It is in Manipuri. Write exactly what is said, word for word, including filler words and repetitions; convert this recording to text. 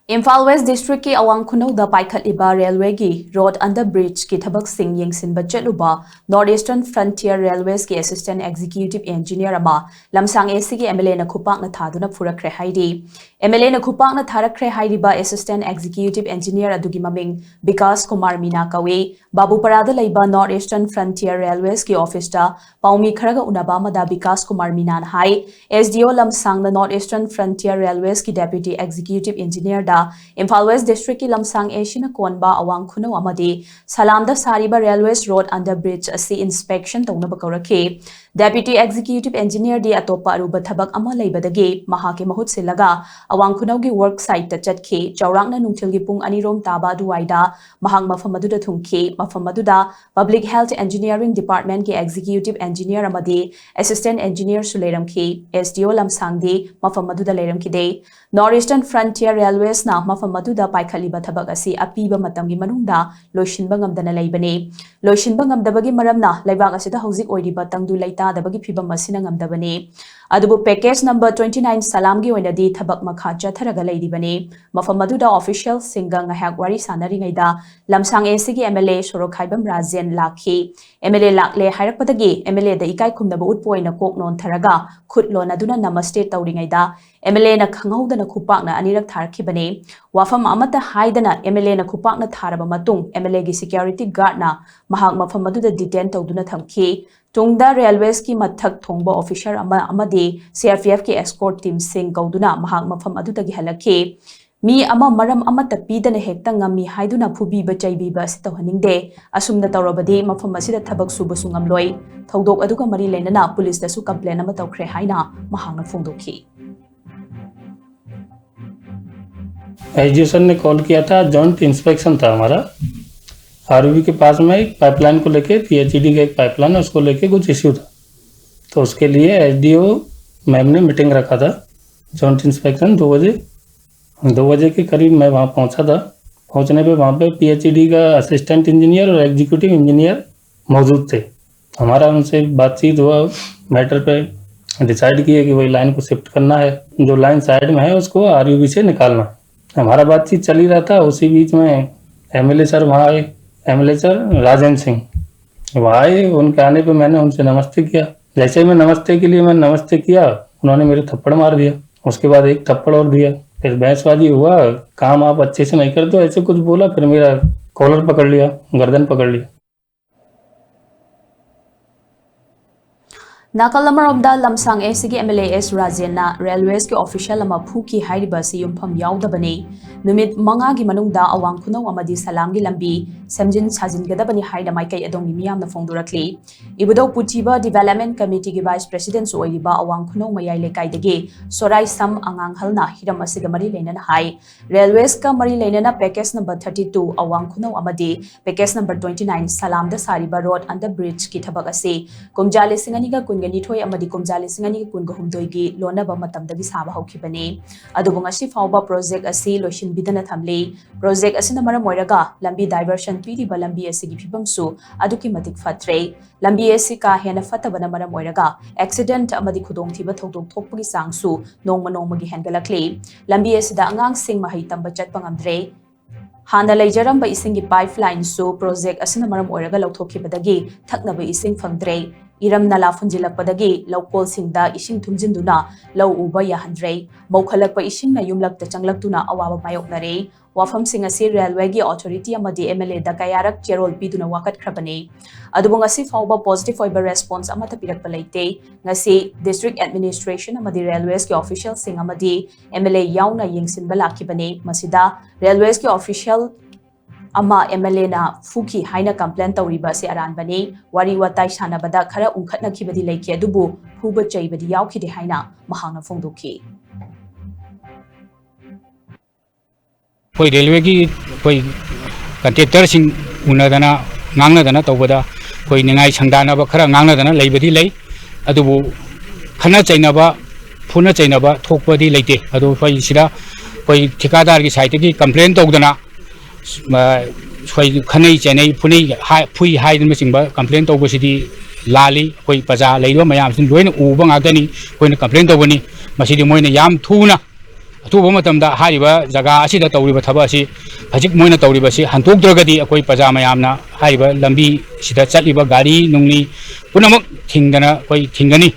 ꯏꯝꯐꯥꯜ ꯋꯦꯁ ꯗꯤꯁꯇ꯭ꯔꯤꯛꯀꯤ ꯑꯋꯥꯡ ꯈꯨꯅꯧꯗ ꯄꯥꯏꯈꯠꯂꯤꯕ ꯔꯦꯜꯋꯦꯒꯤ ꯔꯣꯗ ꯑꯟꯗꯔ ꯕ꯭ꯔꯤꯖꯀꯤ ꯊꯕꯛꯁꯤꯡ ꯌꯦꯡꯁꯤꯟꯕ ꯆꯠꯂꯨꯕ ꯅꯣꯔꯠ ꯏꯁꯇꯔꯟ ꯐ꯭ꯔꯟꯇꯤꯌꯔ ꯔꯦꯜꯋꯦꯁꯀꯤ ꯑꯦꯁꯤꯁꯇꯦꯟꯠ ꯑꯦꯛꯖꯤꯀ꯭ꯌꯨꯇꯤꯚ ꯏꯟꯖꯤꯅꯤꯌꯔ ꯑꯃ ꯂꯝꯁꯥꯡ ꯑꯦꯁꯤꯒꯤ ꯑꯦꯝ ꯑꯦꯜ ꯑꯦꯅ ꯈꯨꯄꯥꯛꯅ ꯊꯥꯗꯨꯅ ꯐꯨꯔꯛꯈ꯭ꯔꯦ ꯍꯥꯏꯔꯤ꯫ ꯑꯦꯝ ꯑꯦꯜ ꯑꯦꯅ ꯈꯨꯄꯥꯛꯅ ꯊꯥꯔꯛꯈ꯭ꯔꯦ ꯍꯥꯏꯔꯤꯕ ꯑꯦꯁꯤꯁꯇꯦꯟꯠ ꯑꯦꯛꯖꯤꯀ꯭ꯌꯨꯇꯤꯚ ꯏꯟꯖꯤꯅꯤꯌꯔ ꯑꯗꯨꯒꯤ ꯃꯃꯤꯡ ꯕꯤꯀꯥꯁ ꯀꯨꯃꯥꯔ ꯃꯤꯅꯥ ꯀꯧꯏ꯫ ꯕꯥꯕꯨꯄꯔꯥꯗ ꯂꯩꯕ ꯅꯣꯔꯠ ꯏꯁꯇꯔꯟ ꯐ꯭ꯔꯟꯇꯤꯌꯔ ꯔꯦꯜꯋꯦꯁꯀꯤ ꯑꯣꯐꯤꯁꯇ ꯄꯥꯎꯃꯤ ꯈꯔꯒ ꯎꯅꯕ ꯑꯃꯗ ꯕꯤꯀꯥꯁ ꯀꯨꯃꯥꯔ ꯃꯤꯅꯥꯅ ꯍꯥꯏ, ꯑꯦꯁ ꯗꯤ ꯑꯣ ꯂꯝꯁꯥꯡꯅ ꯅꯣꯔꯠ ꯏꯁꯇꯔꯟ ꯐ꯭ꯔꯟꯇꯤꯌꯔ ꯔꯦꯜꯋꯦꯁꯀꯤ ꯗꯦꯄ꯭ꯌꯨꯇꯤ ꯑꯦꯛꯖꯤꯀ꯭ꯌꯨꯇꯤꯚ ꯏꯟꯖꯤꯅꯤꯌꯔꯗ ꯏꯝꯐꯥꯜ ꯋꯦꯁ ꯗꯤꯁꯇ꯭ꯔꯤꯛꯀꯤ ꯂꯝꯁꯥꯡ ꯑꯦꯁꯤꯅ ꯀꯣꯟꯕ ꯑꯋꯥꯡ ꯈꯨꯅꯧ ꯑꯃꯗꯤ ꯁꯂꯥꯝꯗ ꯁꯥꯔꯤꯕ ꯔꯦꯜꯋꯦꯁ ꯔꯣꯗ ꯑꯟꯗꯔ ꯕ꯭ꯔꯤꯖ ꯑꯁꯤ ꯏꯟꯁꯄꯦꯛꯁꯟ ꯇꯧꯅꯕ ꯀꯧꯔꯛꯈꯤ꯫ ꯗꯦꯄ꯭ꯌꯨꯇꯤ ꯑꯦꯛꯖꯤꯀ꯭ꯌꯨꯇꯤꯚ ꯏꯟꯖꯤꯅꯤꯌꯔꯗꯤ ꯑꯇꯣꯞꯄ ꯑꯔꯨꯕ ꯊꯕꯛ ꯑꯃ ꯂꯩꯕꯗꯒꯤ ꯃꯍꯥꯛꯀꯤ ꯃꯍꯨꯠ ꯁꯤꯜꯂꯒ ꯑꯋꯥꯡ ꯈꯨꯅꯧꯒꯤ ꯋꯔꯛ ꯁꯥꯏꯠꯇ ꯆꯠꯈꯤ꯫ ꯆꯥꯎꯔꯥꯛꯅ ꯅꯨꯡꯊꯤꯜꯒꯤ ꯄꯨꯡ ꯑꯅꯤꯔꯣꯝ ꯇꯥꯕ ꯑꯗꯨꯋꯥꯏꯗ ꯃꯍꯥꯛ ꯃꯐꯝ ꯑꯗꯨꯗ ꯊꯨꯡꯈꯤ꯫ ꯃꯐꯝ ꯑꯗꯨꯗ ꯄꯕ꯭ꯂꯤꯛ ꯍꯦꯜꯊ ꯏꯟꯖꯤꯅꯤꯌꯔꯤꯡ ꯗꯤꯄꯥꯔꯠꯃꯦꯟꯠꯀꯤ ꯑꯦꯛꯖꯤꯀ꯭ꯌꯨꯇꯤꯚ ꯏꯟꯖꯤꯅꯤꯌꯔ ꯑꯃꯗꯤ ꯑꯦꯁꯤꯁꯇꯦꯟꯠ ꯏꯟꯖꯤꯅꯤꯌꯔꯁꯨ ꯂꯩꯔꯝꯈꯤ꯫ ꯑꯦꯁ ꯗꯤ ꯑꯣ ꯂꯝꯁꯥꯡꯗꯤ ꯃꯐꯝ ꯑꯗꯨꯗ ꯂꯩꯔꯝꯈꯤꯗꯦ꯫ ꯅꯣꯔꯠ ꯏꯁꯇꯔꯟ ꯐ꯭ꯔꯟꯇꯤꯌꯔ ꯔꯦꯜꯋꯦꯁꯅ ꯃꯐꯝ ꯑꯗꯨꯗ ꯄꯥꯏꯈꯠꯂꯤꯕ ꯊꯕꯛ ꯑꯁꯤ ꯑꯄꯤꯕ ꯃꯇꯝꯒꯤ ꯃꯅꯨꯡꯗ ꯂꯣꯏꯁꯤꯟꯕ ꯉꯝꯗꯅ ꯂꯩꯕꯅꯤ꯫ ꯂꯣꯏꯁꯤꯟꯕ ꯉꯝꯗꯕꯒꯤ ꯃꯔꯝꯅ ꯂꯩꯕꯥꯛ ꯑꯁꯤꯗ ꯍꯧꯖꯤꯛ ꯑꯣꯏꯔꯤꯕ ꯇꯪꯗꯨ ꯂꯩꯇꯥꯗꯕꯒꯤ ꯐꯤꯚꯝ ꯑꯁꯤꯅ ꯉꯝꯗꯕꯅꯤ꯫ ꯑꯗꯨꯕꯨ ꯄꯦꯀꯦꯖ ꯅꯝꯕꯔ ꯇ꯭ꯋꯦꯟꯇꯤ ꯅꯥꯏꯟ ꯁꯂꯥꯝꯒꯤ ꯑꯣꯏꯅꯗꯤ ꯊꯕꯛ ꯃꯈꯥ ꯆꯠꯊꯔꯒ ꯂꯩꯔꯤꯕꯅꯤ꯫ ꯃꯐꯝ ꯑꯗꯨꯗ ꯑꯣꯐꯤꯁꯤꯌꯦꯜꯁꯤꯡꯒ ꯉꯥꯏꯍꯥꯛ ꯋꯥꯔꯤ ꯁꯥꯟꯅꯔꯤꯉꯩꯗ ꯂꯝꯁꯥꯡ ꯑꯦꯁꯤꯒꯤ ꯑꯦꯝ ꯑꯦꯜ ꯑꯦ ꯁꯣꯔꯣꯛꯈꯥꯏꯕꯝ ꯔꯥꯖꯦꯟ ꯂꯥꯛꯈꯤ꯫ ꯑꯦꯝ ꯑꯦꯜ ꯑꯦ ꯂꯥꯛꯂꯦ ꯍꯥꯏꯔꯛꯄꯗꯒꯤ ꯑꯦꯝ ꯑꯦꯜ ꯑꯦꯗ ꯏꯀꯥꯏ ꯈꯨꯝꯅꯕ ꯎꯠꯄ ꯑꯣꯏꯅ ꯀꯣꯛ ꯅꯣꯟꯊꯔꯒ ꯈꯨꯠ ꯂꯣꯟꯅꯗꯨꯅ ꯅꯃꯁꯇꯦ ꯇꯧꯔꯤꯉꯩꯗ ꯑꯦꯝ ꯑꯦꯜ ꯑꯦꯅ ꯈꯪꯍꯧꯗꯅ ꯈꯨꯄꯥꯛꯅ ꯑꯅꯤꯔꯛ ꯊꯥꯔꯛꯈꯤꯕꯅꯤ꯫ ꯋꯥꯐꯝ ꯑꯃꯠꯇ ꯍꯥꯏꯗꯅ ꯑꯦꯝ ꯑꯦꯜ ꯑꯦꯅ ꯈꯨꯄꯥꯛꯅ ꯊꯥꯔꯕ ꯃꯇꯨꯡ ꯑꯦꯝ ꯑꯦꯜ ꯑꯦꯒꯤ ꯁꯦꯀ꯭ꯌꯨꯔꯤꯇꯤ ꯒꯥꯔꯗꯅ ꯃꯍꯥꯛ ꯃꯐꯝ ꯑꯗꯨꯗ ꯗꯤꯇꯦꯟ ꯇꯧꯗꯨꯅ ꯊꯝꯈꯤ꯫ ꯇꯨꯡꯗ ꯔꯦꯜꯋꯦꯁꯀꯤ ꯃꯊꯛ ꯊꯣꯡꯕ ꯑꯣꯐꯤꯁꯔ ꯑꯃ ꯑꯃꯗꯤ ꯁꯤ ꯑꯥꯔ ꯄꯤ ꯑꯦꯐꯀꯤ ꯑꯦꯁꯀꯣꯔꯠ ꯇꯤꯝꯁꯤꯡ ꯀꯧꯗꯨꯅ ꯃꯍꯥꯛ ꯃꯐꯝ ꯑꯗꯨꯗꯒꯤ ꯍꯜꯂꯛꯈꯤ꯫ ꯃꯤ ꯑꯃ ꯃꯔꯝ ꯑꯃꯠꯇ ꯄꯤꯗꯅ ꯍꯦꯛꯇ ꯉꯝꯃꯤ ꯍꯥꯏꯗꯨꯅ ꯐꯨꯕꯤꯕ ꯆꯩꯕꯤꯕ ꯑꯁꯤ ꯇꯧꯍꯟꯅꯤꯡꯗꯦ꯫ ꯑꯁꯨꯝꯅ ꯇꯧꯔꯕꯗꯤ ꯃꯐꯝ ꯑꯁꯤꯗ ꯊꯕꯛ ꯁꯨꯕꯁꯨ ꯉꯝꯂꯣꯏ꯫ ꯊꯧꯗꯣꯛ ꯑꯗꯨꯒ ꯃꯔꯤ ꯂꯩꯅꯅ ꯄꯨꯂꯤꯁꯇꯁꯨ ꯀꯝꯄ꯭ꯂꯦꯟ ꯑꯃ ꯇꯧꯈ꯭ꯔꯦ ꯍꯥꯏꯅ ꯃꯍꯥꯛꯅ ꯐꯣꯡꯗꯣꯛꯈꯤ꯫ एसडीओ सर ने कॉल किया था, जॉइंट इंस्पेक्शन था हमारा। आरओबी के पास में एक पाइपलाइन को लेके, पीएचईडी का एक पाइपलाइन है, उसको लेके कुछ इशू था। तो उसके लिए एसडीओ मैम ने मीटिंग रखा था, जॉइंट इंस्पेक्शन दो बजे। दो बजे के करीब मैं वहाँ पहुँचा था। पहुँचने पे वहाँ पे पीएचईडी का असिस्टेंट इंजीनियर और एग्जीक्यूटिव इंजीनियर मौजूद थे। हमारा उनसे बातचीत हुआ, मैटर पे डिसाइड किए कि वही लाइन को शिफ्ट करना है, जो लाइन साइड में है उसको आरयूबी से निकालना है। हमारा बातचीत चल ही रहा था। उसी बीच में एमएलए सर वहाँ आए, एमएलए सर राजेंद्र सिंह वहाँ आए। उनके आने पे मैंने उनसे नमस्ते किया। जैसे ही मैं नमस्ते के लिए, मैंने नमस्ते किया, उन्होंने मेरे थप्पड़ मार दिया। उसके बाद एक थप्पड़ और दिया। फिर बहसबाजी हुआ, काम आप अच्छे से नहीं करते हो, ऐसे कुछ बोला। फिर मेरा कॉलर पकड़ लिया, गर्दन पकड़ लिया। ꯅꯥꯀꯜ ꯑꯃꯔꯣꯝꯗ, ꯂꯝꯁꯥꯡ ꯑꯦꯁꯤꯒꯤ ꯑꯦꯝ ꯑꯦꯜ ꯑꯦ ꯑꯦꯁ ꯔꯥꯖꯦꯟꯅ ꯔꯦꯜꯋꯦꯁꯀꯤ ꯑꯣꯐꯤꯁꯤꯌꯦꯜ ꯑꯃ ꯐꯨꯈꯤ ꯍꯥꯏꯔꯤꯕ ꯑꯁꯤ ꯌꯨꯝꯐꯝ ꯌꯥꯎꯗꯕꯅꯤ꯫ ꯅꯨꯃꯤꯠ ꯃꯉꯥꯒꯤ ꯃꯅꯨꯡꯗ ꯑꯋꯥꯡ ꯈꯨꯅꯧ ꯑꯃꯗꯤ ꯁꯂꯥꯝꯒꯤ ꯂꯝꯕꯤ ꯁꯦꯝꯖꯤꯟ ꯁꯥꯖꯤꯟꯒꯗꯕꯅꯤ ꯍꯥꯏꯅ ꯃꯥꯏꯀꯩ ꯑꯗꯣꯝꯒꯤ ꯃꯤꯌꯥꯝꯅ ꯐꯣꯡꯗꯣꯔꯛꯂꯤ꯫ ꯏꯕꯨꯙꯧ ꯄꯨꯊꯤꯕ ꯗꯤꯚꯦꯂꯞꯃꯦꯟ ꯀꯃꯤꯇꯤꯒꯤ ꯚꯥꯏꯁ ꯄ꯭ꯔꯦꯁꯤꯗꯦꯟꯠꯁꯨ ꯑꯣꯏꯔꯤꯕ ꯑꯋꯥꯡ ꯈꯨꯅꯧ ꯃꯌꯥꯏ ꯂꯩꯀꯥꯏꯗꯒꯤ ꯁꯣꯔꯥꯏ ꯁꯝ ꯑꯉꯥꯡꯍꯜꯅ ꯍꯤꯔꯝ ꯑꯁꯤꯒ ꯃꯔꯤ ꯂꯩꯅꯅ ꯍꯥꯏ, ꯔꯦꯜꯋꯦꯁꯀ ꯃꯔꯤ ꯂꯩꯅꯅ ꯄꯦꯀꯦꯖ ꯅꯝꯕꯔ ꯊꯥꯔꯇꯤ ꯇꯨ ꯑꯋꯥꯡ ꯈꯨꯅꯧ ꯑꯃꯗꯤ ꯄꯦꯀꯦꯖ ꯅꯝꯕꯔ ꯇ꯭ꯋꯦꯟꯇꯤ ꯅꯥꯏꯟ ꯁꯂꯥꯝꯗ ꯁꯥꯔꯤꯕ ꯔꯣꯗ ꯑꯟꯗꯔ ꯕ꯭ꯔꯤꯖꯀꯤ ꯊꯕꯛ ꯑꯁꯤ ꯀꯨꯝꯖꯥ ꯂꯤꯁꯤꯡ ꯑꯅꯤꯒ ꯀꯨꯟꯒ ꯅꯤꯊꯣꯏ ꯑꯃꯗꯤ ꯀꯨꯝꯖꯥ ꯂꯤꯁꯤꯡ ꯑꯅꯤꯒ ꯀꯨꯟꯒ ꯍꯨꯝꯗꯣꯏꯒꯤ ꯂꯣꯟꯅꯕ ꯃꯇꯝꯗꯒꯤ ꯁꯥꯕ ꯍꯧꯈꯤꯕꯅꯤ꯫ ꯑꯗꯨꯕꯨ ꯉꯁꯤ ꯐꯥꯎꯕ ꯄ꯭ꯔꯣꯖꯦꯛ ꯑꯁꯤ ꯂꯣꯏꯁꯤꯟꯕꯤꯗꯅ ꯊꯝꯂꯤ꯫ ꯄ꯭ꯔꯣꯖꯦꯛ ꯑꯁꯤꯅ ꯃꯔꯝ ꯑꯣꯏꯔꯒ ꯂꯝꯕꯤ ꯗꯥꯏꯚꯔꯁꯟ ꯄꯤꯔꯤꯕ ꯂꯝꯕꯤ ꯑꯁꯤꯒꯤ ꯐꯤꯕꯝꯁꯨ ꯑꯗꯨꯛꯀꯤ ꯃꯇꯤꯛ ꯐꯠꯇ꯭ꯔꯦ꯫ ꯂꯝꯕꯤ ꯑꯁꯤ ꯀꯥ ꯍꯦꯟꯅ ꯐꯠꯇꯕꯅ ꯃꯔꯝ ꯑꯣꯏꯔꯒ ꯑꯦꯛꯁꯤꯗꯦꯟꯠ ꯑꯃꯗꯤ ꯈꯨꯗꯣꯡꯊꯤꯕ ꯊꯧꯗꯣꯛ ꯊꯣꯛꯄꯒꯤ ꯆꯥꯡꯁꯨ ꯅꯣꯡꯃ ꯅꯣꯡꯃꯒꯤ ꯍꯦꯟꯒꯠꯂꯛꯂꯤ꯫ ꯂꯝꯕꯤ ꯑꯁꯤꯗ ꯑꯉꯥꯡꯁꯤꯡ ꯃꯍꯩ ꯇꯝꯕ ꯆꯠꯄ ꯉꯝꯗ꯭ꯔꯦ꯫ ꯍꯥꯟꯅ ꯂꯩꯖꯔꯝꯕ ꯏꯁꯤꯡꯒꯤ ꯄꯥꯏꯞ ꯂꯥꯏꯟꯁꯨ ꯄ꯭ꯔꯣꯖꯦꯛ ꯑꯁꯤꯅ ꯃꯔꯝ ꯑꯣꯏꯔꯒ ꯂꯧꯊꯣꯛꯈꯤꯕꯗꯒꯤ ꯊꯛꯅꯕ ꯏꯁꯤꯡ ꯐꯪꯗ꯭ꯔꯦ꯫ ꯏꯔꯝ ꯅꯂꯥ ꯐꯨꯟꯖꯤꯜꯂꯛꯄꯗꯒꯤ ꯂꯧꯀꯣꯜꯁꯤꯡꯗ ꯏꯁꯤꯡ ꯊꯨꯝꯖꯤꯟꯗꯨꯅ ꯂꯧ ꯎꯕ ꯌꯥꯍꯟꯗ꯭ꯔꯦ꯫ ꯃꯧꯈꯠꯂꯛꯄ ꯏꯁꯤꯡꯅ ꯌꯨꯝꯂꯛꯇ ꯆꯪꯂꯛꯇꯨꯅ ꯑꯋꯥꯕ ꯃꯥꯌꯣꯛꯅꯔꯦ꯫ ꯋꯥꯐꯝꯁꯤꯡ ꯑꯁꯤ ꯔꯦꯜꯋꯦꯒꯤ ꯑꯣꯊꯣꯔꯤꯇꯤ ꯑꯃꯗꯤ ꯑꯦꯝ ꯑꯦꯜ ꯑꯦꯗ ꯀꯌꯥꯔꯛ ꯆꯦꯔꯣꯜ ꯄꯤꯗꯨꯅ ꯋꯥꯀꯠꯈ꯭ꯔꯕꯅꯤ꯫ ꯑꯗꯨꯕꯨ ꯉꯁꯤ ꯐꯥꯎꯕ ꯄꯣꯖꯤꯇꯤꯚ ꯑꯣꯏꯕ ꯔꯦꯁꯄꯣꯟꯁ ꯑꯃꯠꯇ ꯄꯤꯔꯛꯄ ꯂꯩꯇꯦ꯫ ꯉꯁꯤ ꯗꯤꯁꯇ꯭ꯔꯤꯛ ꯑꯦꯗꯃꯤꯅꯤꯁꯇ꯭ꯔꯦꯁꯟ ꯑꯃꯗꯤ ꯔꯦꯜꯋꯦꯁꯀꯤ ꯑꯣꯐꯤꯁꯤꯌꯦꯜꯁꯤꯡ ꯑꯃꯗꯤ ꯑꯦꯝ ꯑꯦꯜ ꯑꯦ ꯌꯥꯎꯅ ꯌꯦꯡꯁꯤꯟꯕ ꯂꯥꯛꯈꯤꯕꯅꯤ꯫ ꯃꯁꯤꯗ ꯔꯦꯜꯋꯦꯁꯀꯤ ꯑꯣꯐꯤꯁꯤꯌꯦꯜ ꯑꯃ ꯑꯦꯝ ꯑꯦꯜ ꯑꯦꯅ ꯐꯨꯈꯤ ꯍꯥꯏꯅ ꯀꯝꯄ꯭ꯂꯦꯟ ꯇꯧꯔꯤꯕ ꯑꯁꯤ ꯑꯔꯥꯟꯕꯅꯤ꯫ ꯋꯥꯔꯤ ꯋꯥꯇꯥꯏ ꯁꯥꯟꯅꯕꯗ ꯈꯔ ꯎꯪꯈꯠꯅꯈꯤꯕꯗꯤ ꯂꯩꯈꯤ, ꯑꯗꯨꯕꯨ ꯐꯨꯕ ꯆꯩꯕꯗꯤ ꯌꯥꯎꯈꯤꯗꯦ ꯍꯥꯏꯅ ꯃꯍꯥꯛꯅ ꯐꯣꯡꯗꯣꯛꯈꯤ꯫ ꯑꯩꯈꯣꯏ ꯔꯦꯜꯋꯦꯒꯤ ꯑꯩꯈꯣꯏ ꯀꯟꯇ꯭ꯔꯦꯛꯇꯔꯁꯤꯡ ꯎꯅꯗꯅ ꯉꯥꯡꯅꯗꯅ ꯇꯧꯕꯗ ꯑꯩꯈꯣꯏ ꯅꯤꯡꯉꯥꯏ ꯁꯪꯗꯥꯅꯕ ꯈꯔ ꯉꯥꯡꯅꯗꯅ ꯂꯩꯕꯗꯤ ꯂꯩ꯫ ꯑꯗꯨꯕꯨ ꯈꯠꯅ ꯆꯩꯅꯕ, ꯐꯨꯅ ꯆꯩꯅꯕ ꯊꯣꯛꯄꯗꯤ ꯂꯩꯇꯦ꯫ ꯑꯗꯨ ꯑꯩꯈꯣꯏ ꯁꯤꯗ ꯑꯩꯈꯣꯏ ꯊꯤꯀꯥꯗꯥꯔꯒꯤ ꯁꯥꯏꯠꯇꯒꯤ ꯀꯝꯄ꯭ꯂꯦꯟ ꯇꯧꯗꯅ, ꯑ, ꯑꯩꯈꯣꯏ ꯈꯠꯅꯩ ꯆꯩꯅꯩ, ꯐꯨꯅꯩ, ꯍꯥꯏ-, ꯐꯨꯏ ꯍꯥꯏꯗꯅꯆꯤꯡꯕ ꯀꯝꯄ꯭ꯂꯦꯟ ꯇꯧꯕꯁꯤꯗꯤ ꯂꯥꯜꯂꯤ꯫ ꯑꯩꯈꯣꯏ ꯄ꯭ꯔꯖꯥ ꯂꯩꯔꯤꯕ ꯃꯌꯥꯝꯁꯤꯅ ꯂꯣꯏꯅ ꯎꯕ ꯉꯥꯛꯇꯅꯤ꯫ ꯑꯩꯈꯣꯏꯅ ꯀꯝꯄ꯭ꯂꯦꯟ ꯇꯧꯕꯅꯤ꯫ ꯃꯁꯤꯗꯤ ꯃꯣꯏꯅ ꯌꯥꯝ ꯊꯨꯅ ꯑꯊꯨꯕ ꯃꯇꯝꯗ ꯍꯥꯏꯔꯤꯕ ꯖꯒꯥ ꯑꯁꯤꯗ ꯇꯧꯔꯤꯕ ꯊꯕꯛ ꯑꯁꯤ, ꯍꯧꯖꯤꯛ ꯃꯣꯏꯅ ꯇꯧꯔꯤꯕꯁꯤ ꯍꯟꯗꯣꯛꯇ꯭ꯔꯒꯗꯤ, ꯑꯩꯈꯣꯏ ꯄ꯭ꯔꯖꯥ ꯃꯌꯥꯝꯅ ꯍꯥꯏꯔꯤꯕ ꯂꯝꯕꯤꯁꯤꯗ ꯆꯠꯂꯤꯕ ꯒꯥꯔꯤ ꯅꯨꯡꯂꯤ ꯄꯨꯝꯅꯃꯛ ꯊꯤꯡꯗꯅ ꯑꯩꯈꯣꯏ ꯊꯤꯡꯒꯅꯤ꯫